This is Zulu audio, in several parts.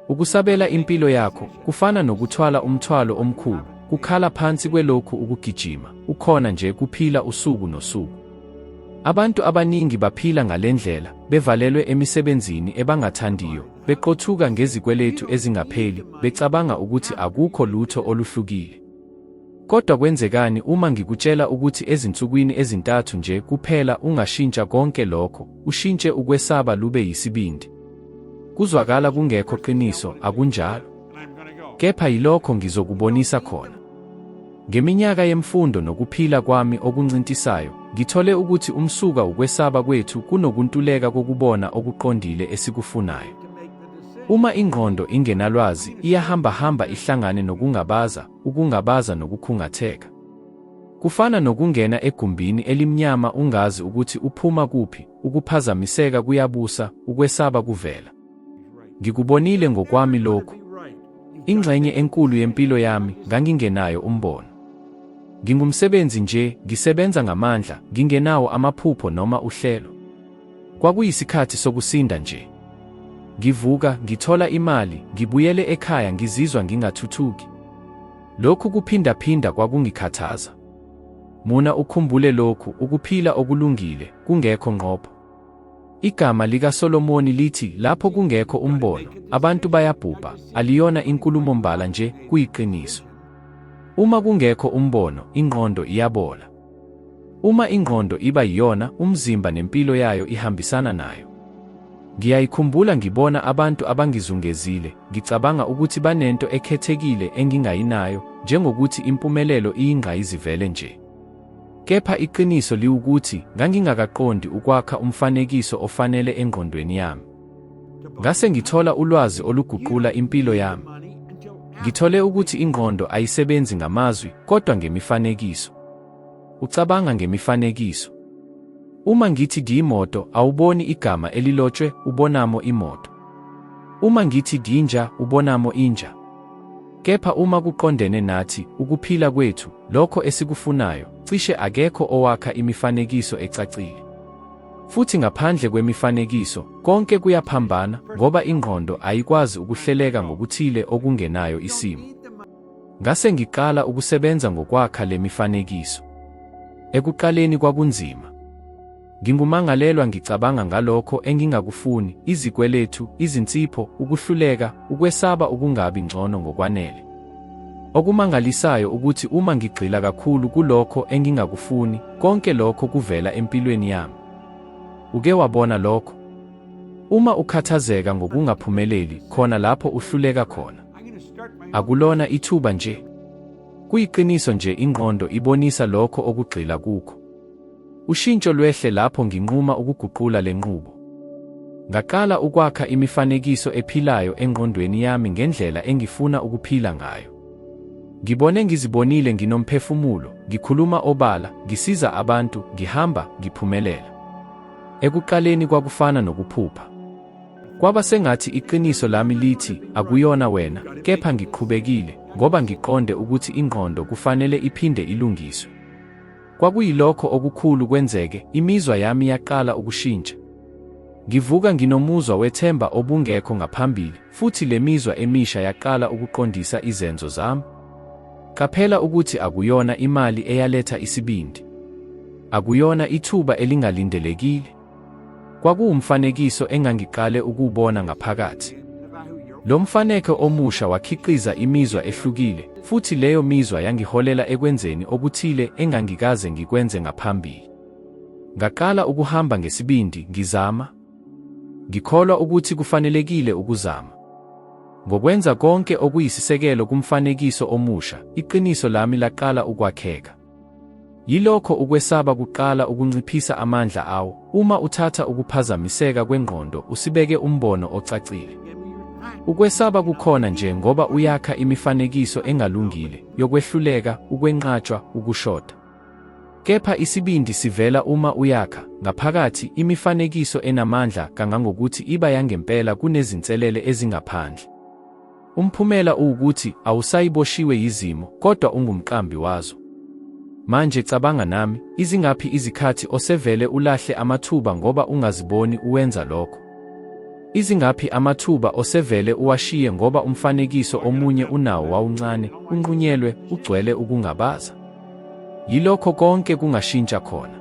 Ukusabela impilo yakho kufana nokuthwala umthwalo omkhulu, kukhala phansi kwelokhu ukugijima, ukhona nje kuphila usuku nosuku. Abantu abaningi baphila ngalendlela, bevalelwe emisebenzini ebangathandiyo, beqothuka ngezikweletu ezingapheli, becabanga ukuthi akukho lutho oluhlukile. Kodwa kwenzekani uma ngikutshela ukuthi ezinsukwini ezintathu nje kuphela ungashintsha konke lokho, ushintshe ukwesaba lube yisibindi? Kuzwakala kungekho qiniso, akunjalo? Kepha yilokho ngizokubonisa khona. Ngeminyaka yemfundo nokuphila kwami okuncintisayo, ngithole ukuthi umsuka ukwesaba kwethu kunokuntuleka kokubona okuqondile esikufunayo. Uma ingqondo ingenalwazi, iyahambahamba ihlangane nokungabaza, ukungabaza nokukhungatheka. Kufana nokungena egumbini elimnyama ungazi ukuthi uphuma kuphi, ukuphazamiseka kuyabusa, ukwesaba kuvela. Ngikubonile ngokwami lokhu. Ingxenye enkulu yempilo yami ngangingenayo umbono. Ngingumsebenzi nje, ngisebenza ngamandla, ngingenawo amaphupho noma uhlelo. Kwakuyisikhathi sokusinda nje. Ngivuka, ngithola imali, ngibuyele ekhaya ngizizwa ngingathuthuki. Lokhu kuphindaphinda kwakungikhathaza. Muna ukhumbule lokhu, ukuphila okulungile, kungekho nqopho. Igama likaSolomoni lithi lapho kungekho umbono, abantu bayabhubha, aliyona inkulumo-mbala nje, kuyiqiniso. Uma kungekho umbono, ingqondo iyabola. Uma ingqondo iba yiyona, umzimba nempilo yayo ihambisana nayo. Ngiyayikhumbula ngibona abantu abangizungezile, ngicabanga ukuthi banento ekhethekile engingayinayo, njengokuthi impumelelo iyingqayizivele nje. Kepha iqiniso liwukuthi ngangingakaqondi ukwakha umfanekiso ofanele engqondweni yami. Ngase ngithola ulwazi oluguqula impilo yami. Ngithole ukuthi ingqondo ayisebenzi ngamazwi kodwa ngemifanekiso. Ucabanga ngemifanekiso. Uma ngithi diyimoto awuboni igama elilotshwe ubonamo imoto. Uma ngithi dinja ubonamo inja. Kepha uma kuqondene nathi, ukuphila kwethu, lokho esikufunayo, cishe akekho owakha imifanekiso ecacile. Futhi ngaphandle kwemifanekiso, konke kuyaphambana ngoba ingqondo ayikwazi ukuhleleka ngokuthile okungenayo isimo. Ngase ngiqala ukusebenza ngokwakha le mifanekiso. Ekuqaleni kwakunzima. Ngingumangalelwa ngicabanga ngalokho engingakufuni, izikweletu, izinsipho, ukuhluleka, ukwesaba ukungabi ngcono ngokwanele. Okumangalisayo ukuthi uma ngigxila kakhulu kulokho engingakufuni, konke lokho kuvela empilweni yami. Uke wabona lokho? Uma ukhathazeka ngokungaphumeleli, khona lapho uhluleka khona. Akulona ithuba nje. Kuyiqiniso nje ingqondo ibonisa lokho okugxila kukho. Ushintsho lwehle lapho nginquma ukuguqula le nqubo. Ngaqala ukwakha imifanekiso ephilayo engqondweni yami ngendlela engifuna ukuphila ngayo. Ngibone ngizibonile nginomphefumulo, ngikhuluma obala, ngisiza abantu, ngihamba, ngiphumelela. Ekuqaleni kwakufana nokuphupha. Kwaba sengathi iqiniso lami lithi akuyona wena, kepha ngiqhubekile ngoba ngiqonde ukuthi ingqondo kufanele iphinde ilungiswe. Kwakuyilokho okukhulu kwenzeke, imizwa yami yaqala ukushintsha. Ngivuka nginomuzwa wethemba obungekho ngaphambili, futhi le mizwa emisha yaqala ukuqondisa izenzo zami. Qaphela ukuthi akuyona imali eyaletha isibindi. Akuyona ithuba elingalindelekile. Kwakuwumfanekiso engangiqale ukuwubona ngaphakathi. Lo mfanekho omusha wakhiqiza imizwa ehlukile, futhi leyo mizwa yangiholela ekwenzeni okuthile engangikaze ngikwenze ngaphambili. Ngaqala ukuhamba ngesibindi, ngizama. Ngikholwa ukuthi kufanelekile ukuzama. Ngokwenza konke okuyisisekelo kumfanekiso omusha, iqiniso lami laqala ukwakheka. Yilokho ukwesaba kuqala ukunciphisa amandla awo, uma uthatha ukuphazamiseka kwengqondo usibeke umbono ocacile. Ukwesaba kukhona nje ngoba uyakha imifanekiso engalungile, yokwehluleka, ukwenqatshwa, ukushoda. Kepha isibindi sivela uma uyakha, ngaphakathi, imifanekiso enamandla kangangokuthi iba yangempela kunezinselele ezingaphandle. Umphumela uwukuthi awusayiboshiwe yizimo, kodwa ungumqambi wazo. Manje cabanga nami, izingaphi izikhathi osevele ulahle amathuba ngoba ungaziboni uwenza lokho? Izingaphi amathuba osevele uwashiye ngoba umfanekiso omunye unawo wawuncane, unqunyelwe, ugcwele ukungabaza? Yilokho konke kungashintsha khona.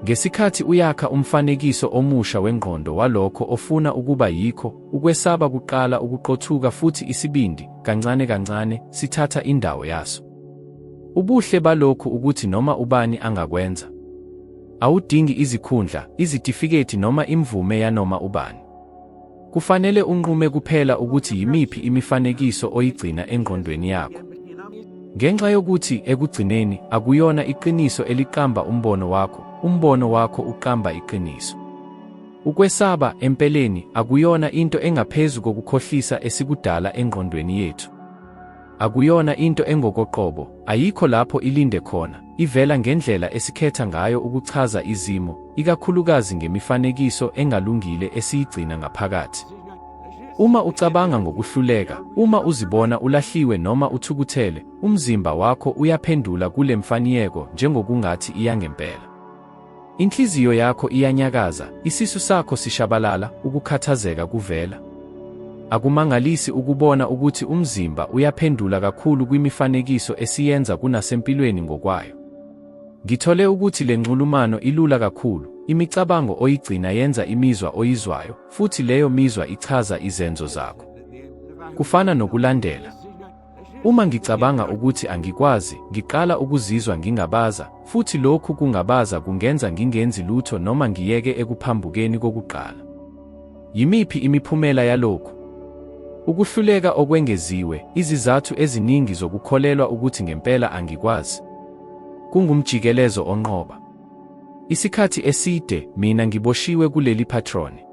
Ngesikhathi uyakha umfanekiso omusha wengqondo walokho ofuna ukuba yikho, ukwesaba kuqala ukuqothuka futhi isibindi, kancane kancane, sithatha indawo yaso. Ubuhle balokhu ukuthi noma ubani angakwenza. Awudingi izikhundla, izitifiketi noma imvume yanoma ubani. Kufanele unqume kuphela ukuthi yimiphi imifanekiso oyigcina engqondweni yakho. Ngenxa yokuthi, ekugcineni, akuyona iqiniso eliqamba umbono wakho, umbono wakho uqamba iqiniso. Ukwesaba, empeleni, akuyona into engaphezu kokukhohlisa esikudala engqondweni yethu. Akuyona into engokoqobo, ayikho lapho ilinde khona, ivela ngendlela esikhetha ngayo ukuchaza izimo, ikakhulukazi ngemifanekiso engalungile esiyigcina ngaphakathi. Uma ucabanga ngokuhluleka, uma uzibona ulahliwe noma uthukuthele, umzimba wakho uyaphendula kule mfaniyeko njengokungathi iyangempela. Inhliziyo yakho iyanyakaza, isisu sakho sishabalala, ukukhathazeka kuvela. Akumangalisi ukubona ukuthi umzimba uyaphendula kakhulu kwimifanekiso esiyenza kunasempilweni ngokwayo. Ngithole ukuthi le nxulumano ilula kakhulu, imicabango oyigcina yenza imizwa oyizwayo, futhi leyo mizwa ichaza izenzo zakho. Kufana nokulandela. Uma ngicabanga ukuthi angikwazi, ngiqala ukuzizwa ngingabaza, futhi lokhu kungabaza kungenza ngingenzi lutho noma ngiyeke ekuphambukeni kokuqala. Yimiphi imiphumela yalokhu? Ukuhluleka okwengeziwe, izizathu eziningi zokukholelwa ukuthi ngempela angikwazi. Kungumjikelezo onqoba. Isikhathi eside, mina ngiboshiwe kuleli phatroni.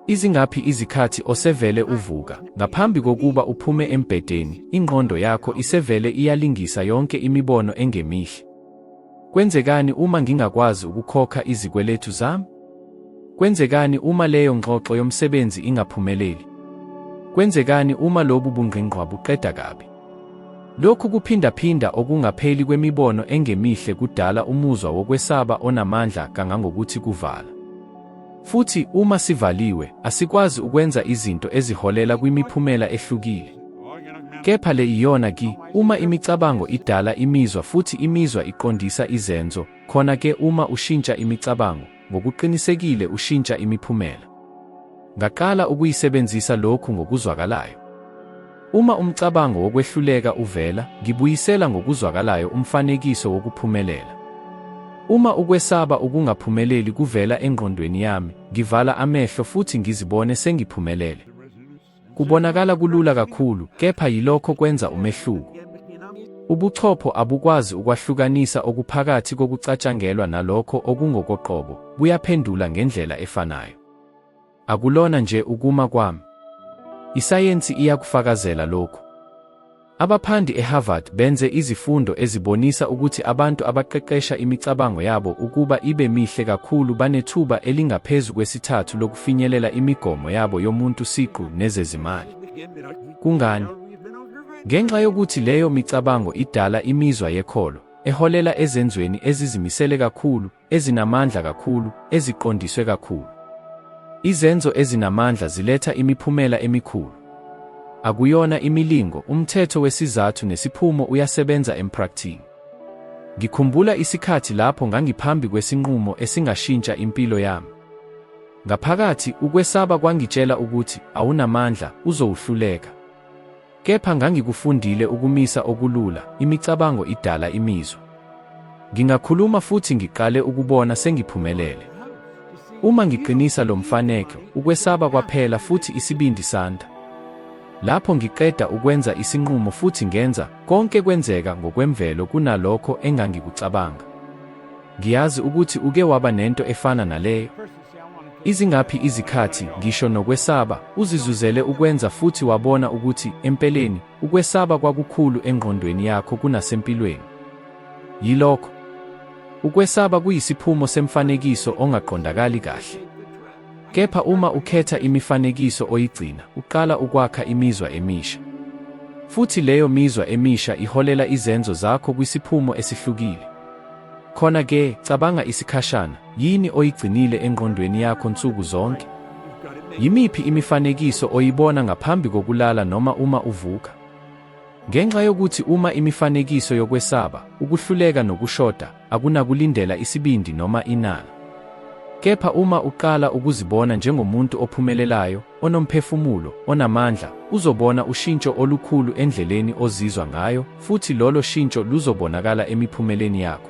Izingaphi izikhathi osevele uvuka, ngaphambi kokuba uphume embhedeni, ingqondo yakho isevele iyalingisa yonke imibono engemihle? Kwenzekani uma ngingakwazi ukukhokha izikweletu zami? Kwenzekani uma leyo ngxoxo yomsebenzi ingaphumeleli? Kwenzekani uma lobu bungqingqwa buqeda kabi? Lokhu kuphindaphinda okungapheli kwemibono engemihle kudala umuzwa wokwesaba onamandla kangangokuthi kuvala. Futhi uma sivaliwe, asikwazi ukwenza izinto eziholela kwimiphumela ehlukile. Kepha le iyona ki, uma imicabango idala imizwa futhi imizwa iqondisa izenzo, khona ke uma ushintsha imicabango, ngokuqinisekile ushintsha imiphumela. Ngaqala ukuyisebenzisa lokhu ngokuzwakalayo. Uma umcabango wokwehluleka uvela, ngibuyisela ngokuzwakalayo umfanekiso wokuphumelela. Uma ukwesaba ukungaphumeleli kuvela engqondweni yami, ngivala amehlo futhi ngizibone sengiphumelele. Kubonakala kulula kakhulu, kepha yilokho kwenza umehluko. Ubuchopho abukwazi ukwahlukanisa okuphakathi kokucatshangelwa nalokho okungokoqobo, buyaphendula ngendlela efanayo. Akulona nje ukuma kwami. Isayensi iyakufakazela lokhu. Abaphandi eHarvard benze izifundo ezibonisa ukuthi abantu abaqeqesha imicabango yabo ukuba ibe mihle kakhulu banethuba elingaphezu kwesithathu lokufinyelela imigomo yabo yomuntu siqu nezezimali. Kungani? Ngenxa yokuthi leyo micabango idala imizwa yekholo, eholela ezenzweni ezizimisele kakhulu, ezinamandla kakhulu, eziqondiswe kakhulu. Izenzo ezinamandla ziletha imiphumela emikhulu. Akuyona imilingo, umthetho wesizathu nesiphumo uyasebenza empraktini. Ngikhumbula isikhathi lapho ngangiphambi kwesinqumo esingashintsha impilo yami. Ngaphakathi, ukwesaba kwangitshela ukuthi, awunamandla, uzowuhluleka. Kepha ngangikufundile ukumisa okulula, imicabango idala imizwa. Ngingakhuluma futhi ngiqale ukubona sengiphumelele. Uma ngiqinisa lo mfanekho, ukwesaba kwaphela futhi isibindi sanda. Lapho ngiqeda ukwenza isinqumo futhi ngenza, konke kwenzeka ngokwemvelo kunalokho engangikucabanga. Ngiyazi ukuthi uke waba nento efana naleyo. Izingaphi izikhathi, ngisho nokwesaba, uzizuzele ukwenza futhi wabona ukuthi, empeleni, ukwesaba kwakukhulu engqondweni yakho kunasempilweni. Yilokho. Ukwesaba kuyisiphumo semfanekiso ongaqondakali kahle. Kepha uma ukhetha imifanekiso oyigcina, uqala ukwakha imizwa emisha. Futhi leyo mizwa emisha iholela izenzo zakho kwisiphumo esihlukile. Khona ke, cabanga isikhashana, yini oyigcinile engqondweni yakho nsuku zonke? Yimiphi imifanekiso oyibona ngaphambi kokulala noma uma uvuka? Ngenxa yokuthi uma imifanekiso yokwesaba, ukuhluleka nokushoda, akunakulindela isibindi noma inala. Kepha uma uqala ukuzibona njengomuntu ophumelelayo, onomphefumulo, onamandla, uzobona ushintsho olukhulu endleleni ozizwa ngayo, futhi lolo shintsho luzobonakala emiphumeleni yakho.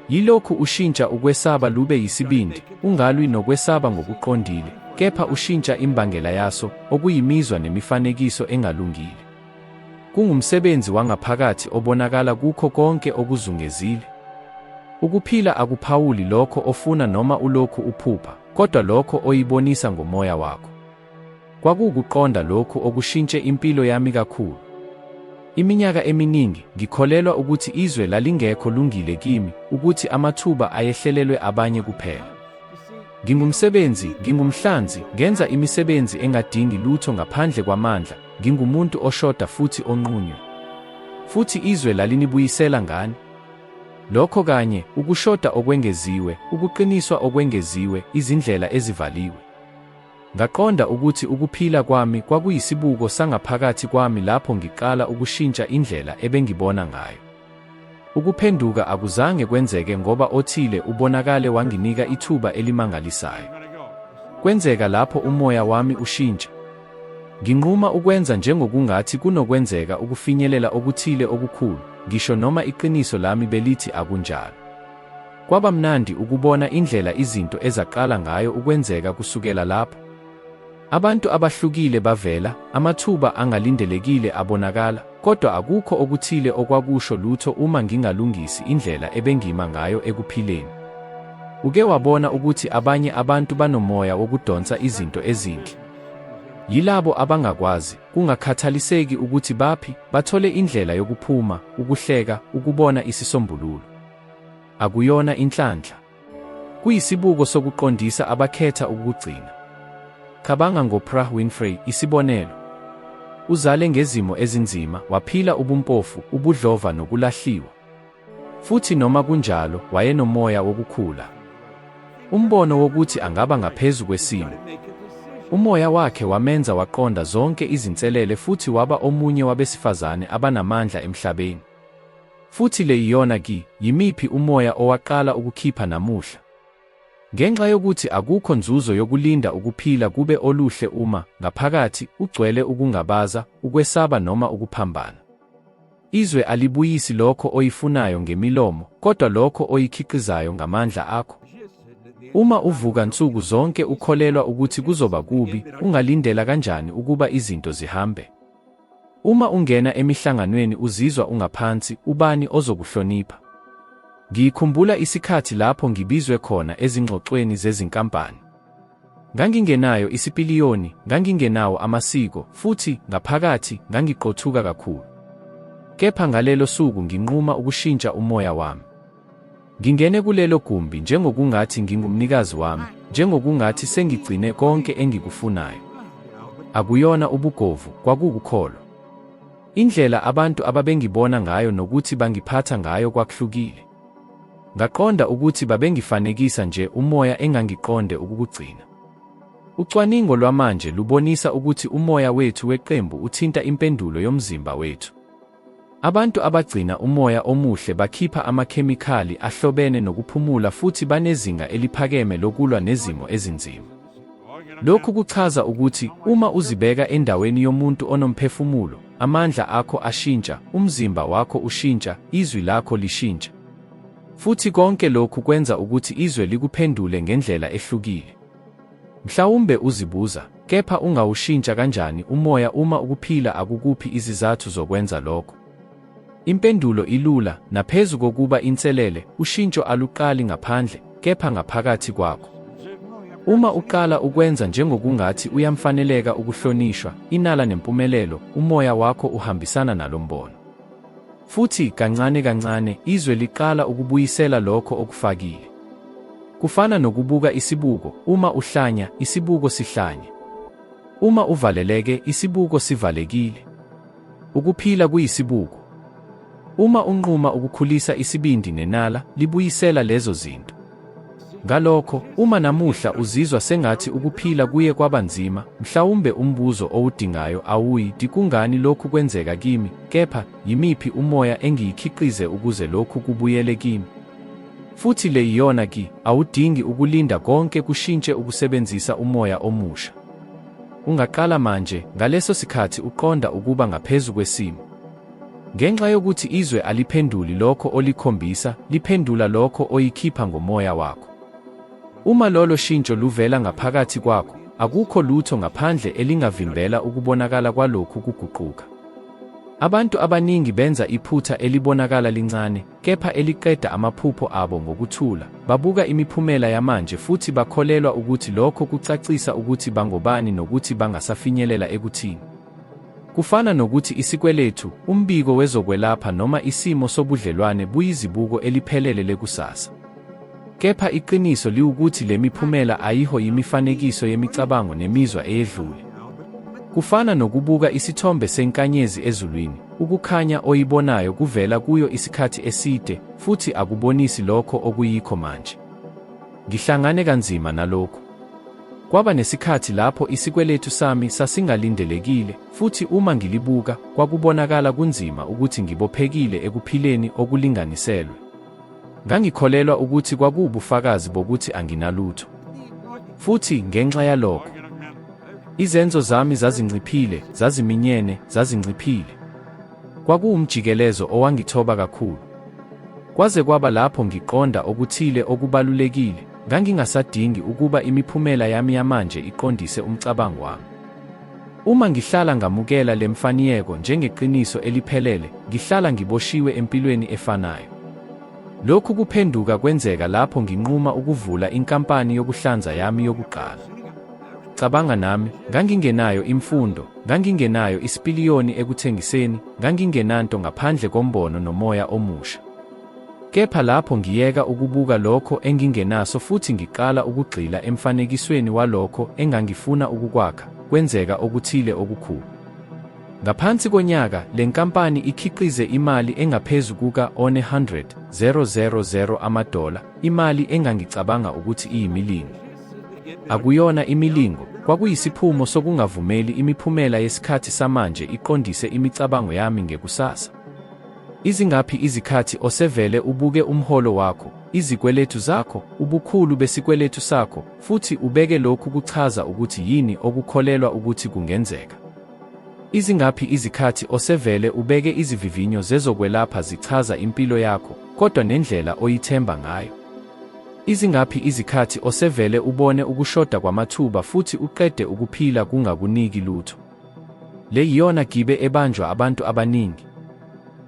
Yilokhu ushintsha ukwesaba lube yisibindi, ungalwi nokwesaba ngokuqondile, kepha ushintsha imbangela yaso, okuyimizwa nemifanekiso engalungile. Kungumsebenzi wangaphakathi obonakala kukho konke okuzungezile. Ukuphila akuphawuli lokho ofuna noma ulokhu uphupha, kodwa lokho oyibonisa ngomoya wakho. Kwakuwukuqonda lokhu okushintshe impilo yami kakhulu. Iminyaka eminingi, ngikholelwa ukuthi izwe lalingekho lungile kimi, ukuthi amathuba ayehlelelwe abanye kuphela. Ngingumsebenzi, ngingumhlanzi, ngenza imisebenzi engadingi lutho ngaphandle kwamandla, ngingumuntu oshoda futhi onqunywe. Futhi izwe lalinibuyisela ngani? Lokho kanye, ukushoda okwengeziwe, ukuqiniswa okwengeziwe, izindlela ezivaliwe. Ngaqonda ukuthi ukuphila kwami kwakuyisibuko sangaphakathi kwami lapho ngiqala ukushintsha indlela ebengibona ngayo. Ukuphenduka akuzange kwenzeke ngoba othile ubonakale wanginika ithuba elimangalisayo. Kwenzeka lapho umoya wami ushintsha. Nginquma ukwenza njengokungathi kunokwenzeka ukufinyelela okuthile okukhulu, ngisho noma iqiniso lami belithi akunjalo. Kwaba mnandi ukubona indlela izinto ezaqala ngayo ukwenzeka kusukela lapho. Abantu abahlukile bavela, amathuba angalindelekile abonakala, kodwa akukho okuthile okwakusho lutho uma ngingalungisi indlela ebengima ngayo ekuphileni. Uke wabona ukuthi abanye abantu banomoya wokudonsa izinto ezinhle? Yilabo abangakwazi, kungakhathaliseki ukuthi baphi, bathole indlela yokuphuma, ukuhleka, ukubona isisombululo. Akuyona inhlanhla. Kuyisibuko sokuqondisa abakhetha ukukugcina. Cabanga ngoOprah Winfrey, isibonelo. Uzale ngezimo ezinzima, waphila ubumpofu, ubudlova nokulahliwa. Futhi noma kunjalo, wayenomoya wokukhula. Umbono wokuthi angaba ngaphezu kwesimo. Umoya wakhe wamenza waqonda zonke izinselele futhi waba omunye wabesifazane abanamandla emhlabeni. Futhi le iyona ki, yimiphi umoya owaqala ukukhipha namuhla? Ngenxa yokuthi akukho nzuzo yokulinda ukuphila kube oluhle uma, ngaphakathi, ugcwele ukungabaza, ukwesaba noma ukuphambana. Izwe alibuyisi lokho oyifunayo ngemilomo, kodwa lokho oyikhiqizayo ngamandla akho. Uma uvuka nsuku zonke ukholelwa ukuthi kuzoba kubi, ungalindela kanjani ukuba izinto zihambe? Uma ungena emihlanganweni uzizwa ungaphansi, ubani ozokuhlonipha? Ngiyikhumbula isikhathi lapho ngibizwe khona ezingxoxweni zezinkampani. Ngangingenayo isipiliyoni, ngangingenawo amasiko, futhi, ngaphakathi, ngangiqothuka kakhulu. Kepha ngalelo suku nginquma ukushintsha umoya wami. Ngingene kulelo gumbi njengokungathi ngingumnikazi wami, njengokungathi sengigcine konke engikufunayo. Akuyona ubugovu, kwakuwukukholwa. Indlela abantu ababengibona ngayo nokuthi bangiphatha ngayo kwakuhlukile. Ngaqonda ukuthi babengifanekisa nje umoya engangiqonde ukukugcina. Ucwaningo lwamanje lubonisa ukuthi umoya wethu weqembu uthinta impendulo yomzimba wethu. Abantu abagcina umoya omuhle bakhipha amakhemikhali ahlobene nokuphumula futhi banezinga eliphakeme lokulwa nezimo ezinzima. Lokhu kuchaza ukuthi uma uzibeka endaweni yomuntu onomphefumulo, amandla akho ashintsha, umzimba wakho ushintsha, izwi lakho lishintsha. Futhi konke lokhu kwenza ukuthi izwe likuphendule ngendlela ehlukile. Mhlawumbe uzibuza, kepha ungawushintsha kanjani umoya uma ukuphila akukuphi izizathu zokwenza lokho? Impendulo ilula, naphezu kokuba inselele, ushintsho aluqali ngaphandle, kepha ngaphakathi kwakho. Uma uqala ukwenza njengokungathi uyamfaneleka ukuhlonishwa, inala nempumelelo, umoya wakho uhambisana nalo mbono. Futhi, kancane kancane, izwe liqala ukubuyisela lokho okufakile. Kufana nokubuka isibuko, uma uhlanya, isibuko sihlanye. Uma uvaleleke, isibuko sivalekile. Ukuphila kuyisibuko. Uma unquma ukukhulisa isibindi nenala, libuyisela lezo zinto. Ngalokho, uma namuhla uzizwa sengathi ukuphila kuye kwaba nzima, mhlawumbe umbuzo owudingayo awuyi kungani lokhu kwenzeka kimi, kepha, yimiphi umoya engiyikhiqize ukuze lokhu kubuyele kimi? Futhi le iyona ki, awudingi ukulinda konke kushintshe ukusebenzisa umoya omusha. Ungaqala manje, ngaleso sikhathi uqonda ukuba ngaphezu kwesimo. Ngenxa yokuthi izwe aliphenduli lokho olikhombisa, liphendula lokho oyikhipha ngomoya wakho. Uma lolo shintsho luvela ngaphakathi kwakho, akukho lutho ngaphandle elingavimbela ukubonakala kwalokhu kuguquka. Abantu abaningi benza iphutha elibonakala lincane, kepha eliqeda amaphupho abo ngokuthula. Babuka imiphumela yamanje futhi bakholelwa ukuthi lokho kucacisa ukuthi bangobani nokuthi bangasafinyelela ekuthini. Kufana nokuthi isikweletu, umbiko wezokwelapha noma isimo sobudlelwane buyizibuko eliphelele lekusasa. Kepha iqiniso liwukuthi le miphumela ayiho yimifanekiso yemicabango nemizwa eyedlule. Kufana nokubuka isithombe senkanyezi ezulwini, ukukhanya oyibonayo kuvela kuyo isikhathi eside futhi akubonisi lokho okuyikho manje. Ngihlangane kanzima nalokhu. Kwaba nesikhathi lapho isikweletu sami sasingalindelekile, futhi uma ngilibuka, kwakubonakala kunzima ukuthi ngibophekile ekuphileni okulinganiselwe. Ngangikholelwa ukuthi kwakuwubufakazi bokuthi anginalutho. Futhi ngenxa yalokho, izenzo zami zazinciphile, zaziminyene, zazinciphile. Kwakuwumjikelezo owangithoba kakhulu. Kwaze kwaba lapho ngiqonda okuthile okubalulekile, ngangingasadingi ukuba imiphumela yami yamanje iqondise umcabango wami. Uma ngihlala ngamukela le mfaniyeko njengeqiniso eliphelele, ngihlala ngiboshiwe empilweni efanayo. Lokhu kuphenduka kwenzeka lapho nginquma ukuvula inkampani yokuhlanza yami yokuqala. Cabanga nami, ngangingenayo imfundo, ngangingenayo isipiliyoni ekuthengiseni, ngangingenanto ngaphandle kombono nomoya omusha. Kepha lapho ngiyeka ukubuka lokho engingenaso futhi ngiqala ukugxila emfanekisweni walokho engangifuna ukukwakha, kwenzeka okuthile okukhulu. Ngaphansi konyaka, le nkampani ikhiqize imali engaphezu kuka-100,000 amadola, imali engangicabanga ukuthi iyimilingo. Akuyona imilingo, kwakuyisiphumo sokungavumeli imiphumela yesikhathi samanje iqondise imicabango yami ngekusasa. Izingaphi izikhathi osevele ubuke umholo wakho, izikweletu zakho, ubukhulu besikweletu sakho, futhi ubeke lokhu kuchaza ukuthi yini okukholelwa ukuthi kungenzeka? Izingaphi izikhathi osevele ubeke izivivinyo zezokwelapha zichaza impilo yakho, kodwa nendlela oyithemba ngayo? Izingaphi izikhathi osevele ubone ukushoda kwamathuba futhi uqede ukuphila kungakuniki lutho? Le yiyona gibe ebanjwa abantu abaningi.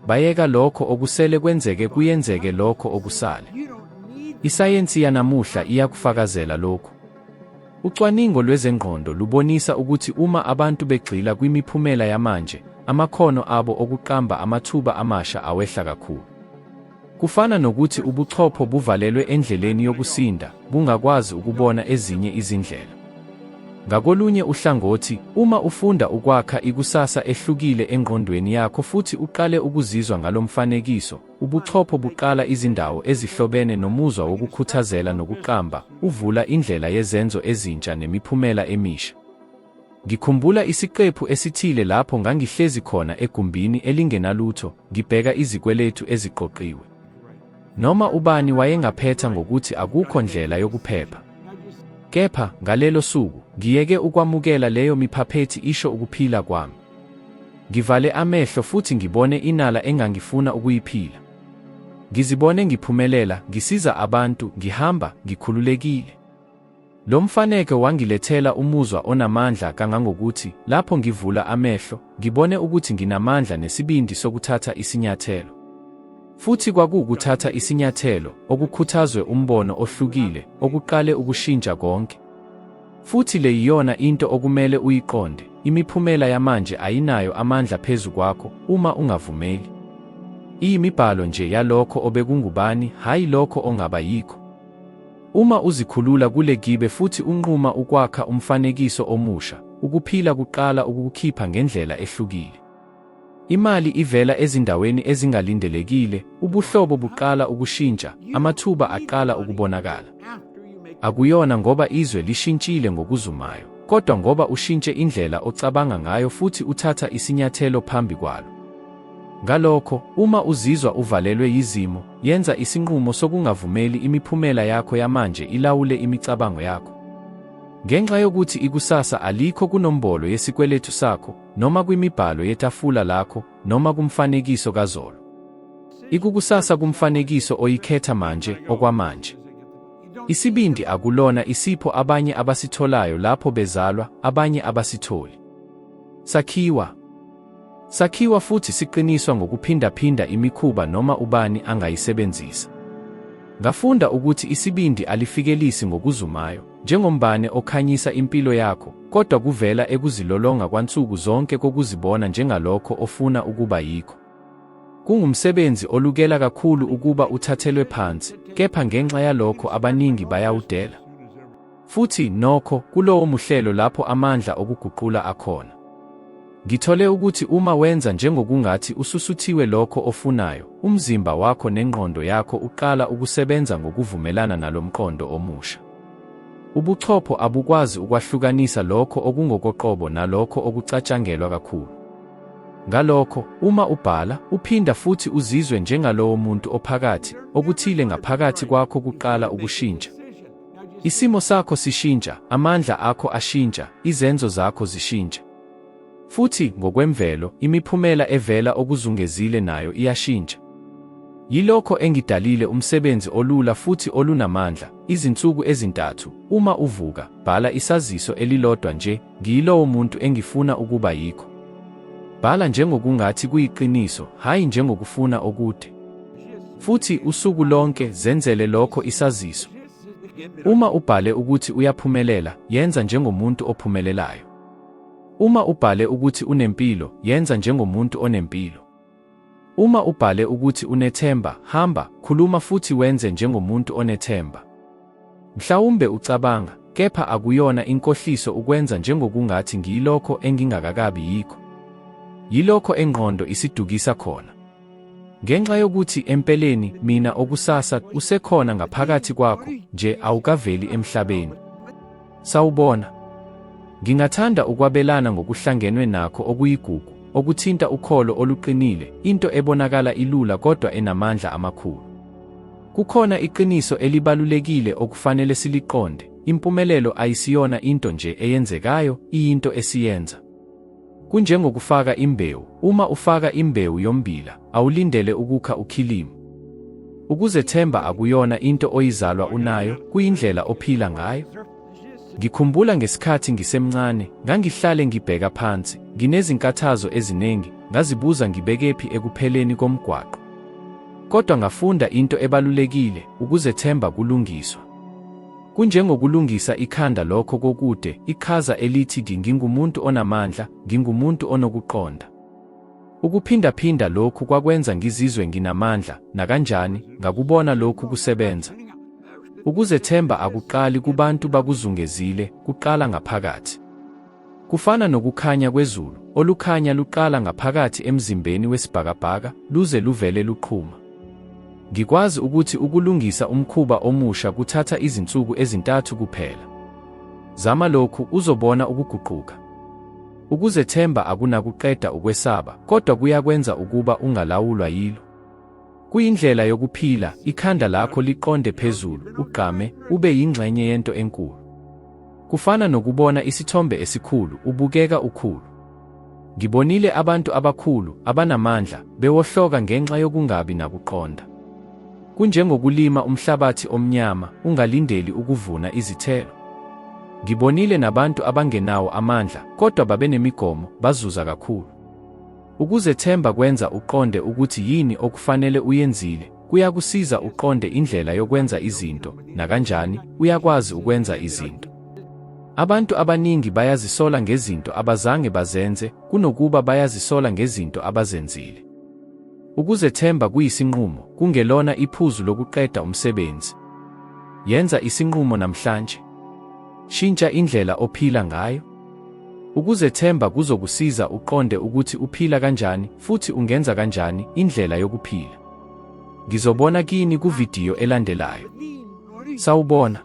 Bayeka lokho okusele kwenzeke kuyenzeke lokho okusale. Isayensi yanamuhla iyakufakazela lokhu. Ucwaningo lwezengqondo lubonisa ukuthi uma abantu begxila kwimiphumela yamanje, amakhono abo okuqamba amathuba amasha awehla kakhulu. Kufana nokuthi ubuchopho buvalelwe endleleni yokusinda, bungakwazi ukubona ezinye izindlela. Ngakolunye uhlangothi, uma ufunda ukwakha ikusasa ehlukile engqondweni yakho futhi uqale ukuzizwa ngalo mfanekiso, ubuchopho buqala izindawo ezihlobene nomuzwa wokukhuthazela nokuqamba, uvula indlela yezenzo ezintsha nemiphumela emisha. Ngikhumbula isiqephu esithile lapho ngangihlezi khona egumbini elingenalutho, ngibheka izikweletu eziqoqiwe. Noma ubani wayengaphetha ngokuthi akukho ndlela yokuphepha. Kepha, ngalelo suku, ngiyeke ukwamukela leyo miphaphethi isho ukuphila kwami. Ngivale amehlo futhi ngibone inala engangifuna ukuyiphila. Ngizibone ngiphumelela, ngisiza abantu, ngihamba, ngikhululekile. Lo mfaneke wangilethela umuzwa onamandla kangangokuthi lapho ngivula amehlo, ngibone ukuthi nginamandla nesibindi sokuthatha isinyathelo. Futhi kwakuwukuthatha isinyathelo, okukhuthazwe umbono ohlukile, okuqale ukushintsha konke. Futhi le yiyona into okumele uyiqonde, imiphumela yamanje ayinayo amandla phezu kwakho, uma ungavumeli. Iyimibhalo nje yalokho obekungubani, hhayi lokho ongaba yikho. Uma uzikhulula kule gibe futhi unquma ukwakha umfanekiso omusha, ukuphila kuqala ukukukhipha ngendlela ehlukile. Imali ivela ezindaweni ezingalindelekile, ubuhlobo buqala ukushintsha, amathuba aqala ukubonakala. akuyona ngoba izwe lishintshile ngokuzumayo, kodwa ngoba ushintshe indlela ocabanga ngayo futhi uthatha isinyathelo phambi kwalo. Ngalokho, uma uzizwa uvalelwe yizimo, yenza isinqumo sokungavumeli imiphumela yakho yamanje ilawule imicabango yakho. Ngenxa yokuthi ikusasa alikho kunombolo yesikweletu sakho, noma kwimibhalo yetafula lakho, noma kumfanekiso kazolo. Ikukusasa kumfanekiso oyikhetha manje, okwamanje. Isibindi akulona isipho abanye abasitholayo lapho bezalwa, abanye abasitholi. Sakhiwa. Sakhiwa futhi siqiniswa ngokuphindaphinda imikhuba noma ubani angayisebenzisa. Ngafunda ukuthi isibindi alifikelisi ngokuzumayo, njengombane okhanyisa impilo yakho, kodwa kuvela ekuzilolonga kwansuku zonke kokuzibona njengalokho ofuna ukuba yikho. Kungumsebenzi olukela kakhulu ukuba uthathelwe phansi, kepha ngenxa yalokho abaningi bayawudela. Futhi, nokho, kulowo muhlelo lapho amandla okuguqula akhona. Ngithole ukuthi uma wenza njengokungathi ususuthiwe lokho ofunayo, umzimba wakho nengqondo yakho uqala ukusebenza ngokuvumelana nalomqondo omusha. Ubuchopho abukwazi ukwahlukanisa lokho okungokoqobo nalokho okucatshangelwa kakhulu. Ngalokho, uma ubhala, uphinda futhi uzizwe njengalowo muntu ophakathi, okuthile ngaphakathi kwakho kuqala ukushintsha. Isimo sakho sishintsha, amandla akho ashintsha, izenzo zakho zishintsha. Futhi, ngokwemvelo, imiphumela evela okuzungezile nayo iyashintsha. Yilokho engidalile umsebenzi olula futhi olunamandla, izinsuku ezintathu, uma uvuka, bhala isaziso elilodwa nje, Ngiyilowo muntu engifuna ukuba yikho. Bhala njengokungathi kuyiqiniso, hhayi njengokufuna okude. Futhi usuku lonke zenzele lokho isaziso. Uma ubhale ukuthi uyaphumelela, yenza njengomuntu ophumelelayo. Uma ubhale ukuthi unempilo, yenza njengomuntu onempilo. Uma ubhale ukuthi unethemba, hamba, khuluma futhi wenze njengomuntu onethemba. Mhlawumbe ucabanga, kepha akuyona inkohliso ukwenza njengokungathi ngiyilokho engingakakabi yikho. Yilokho engqondo isidukisa khona. Ngenxa yokuthi empeleni mina okusasa usekhona ngaphakathi kwakho, nje awukaveli emhlabeni. Sawubona. Ngingathanda ukwabelana ngokuhlangenwe nakho okuyigugu, okuthinta ukholo oluqinile, into ebonakala ilula kodwa enamandla amakhulu. Kukhona iqiniso elibalulekile okufanele siliqonde, impumelelo ayisiyona into nje eyenzekayo, iyinto esiyenza. Kunjengokufaka imbewu, uma ufaka imbewu yommbila, awulindele ukukha ukhilimu. Ukuzethemba akuyona into oyizalwa unayo, kuyindlela ophila ngayo. Ngikhumbula ngesikhathi ngisemncane, ngangihlale ngibheka phansi, nginezinkathazo eziningi, ngazibuza ngibekephi ekupheleni komgwaqo. Kodwa ngafunda into ebalulekile, ukuzethemba kulungiswa. Kunjengokulungisa ikhanda lokho kokude, iqhaza elithi ngingumuntu onamandla, ngingumuntu onokuqonda. Ukuphindaphinda lokhu kwakwenza ngizizwe nginamandla, nakanjani, ngakubona lokhu kusebenza. Ukuzethemba akuqali kubantu bakuzungezile, kuqala ngaphakathi. Kufana nokukhanya kwezulu, olukhanya luqala ngaphakathi emzimbeni wesibhakabhaka, luze luvele luqhuma. Ngikwazi ukuthi ukulungisa umkhuba omusha kuthatha izinsuku ezintathu kuphela. Zama lokhu, uzobona ukuguquka. Ukuzethemba akunakuqeda ukwesaba, kodwa kuyakwenza ukuba ungalawulwa yilo. Kuyindlela yokuphila, ikhanda lakho liqonde phezulu, ugqame, ube yingxenye yento enkulu. Kufana nokubona isithombe esikhulu, ubukeka ukhulu. Ngibonile abantu abakhulu, abanamandla, bewohloka ngenxa yokungabi nakuqonda. Kunjengokulima umhlabathi omnyama, ungalindeli ukuvuna izithelo. Ngibonile nabantu abangenawo amandla, kodwa babenemigomo, bazuza kakhulu. Ukuzethemba kwenza uqonde ukuthi yini okufanele uyenzile, kuyakusiza uqonde indlela yokwenza izinto, nakanjani, uyakwazi ukwenza izinto. Abantu abaningi bayazisola ngezinto abazange bazenze kunokuba bayazisola ngezinto abazenzile. Ukuzethemba kuyisinqumo, kungelona iphuzu lokuqeda umsebenzi. Yenza isinqumo namhlanje. Shintsha indlela ophila ngayo. Ukuzethemba kuzokusiza uqonde ukuthi uphila kanjani futhi ungenza kanjani indlela yokuphila. Ngizobona kini kuvidiyo elandelayo. Sawubona.